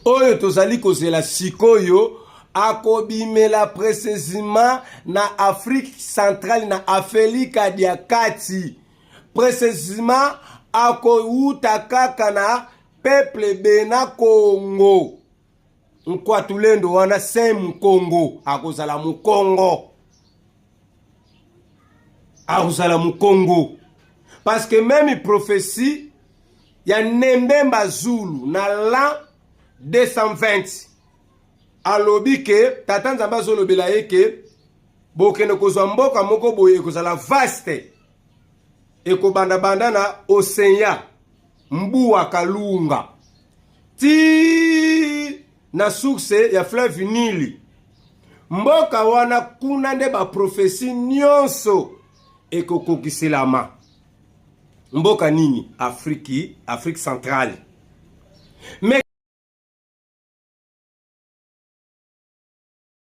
Oyo tozali kozela sikoyo akobimela precisement na Afrique centrale, na Afelika dia kati. Precisement akowuta kaka na peuple Bena Kongo. Nkwatulendo wana Saint Mukongo akozala Mukongo. Akozala Mukongo. Parce que même prophétie ya Nembemba Zulu na l'an 220 alobi ke tata Nzambe azolobela ye ke bokende kozwa mboka moko boye ekozala vaste, ekobandabanda na Ocean Mbuwa Kalunga ti na source ya fleuve Nili. Mboka wana kuna nde baprofesi nyonso ekokokiselama. Mboka nini? Afrique, Afrique centrale. Mais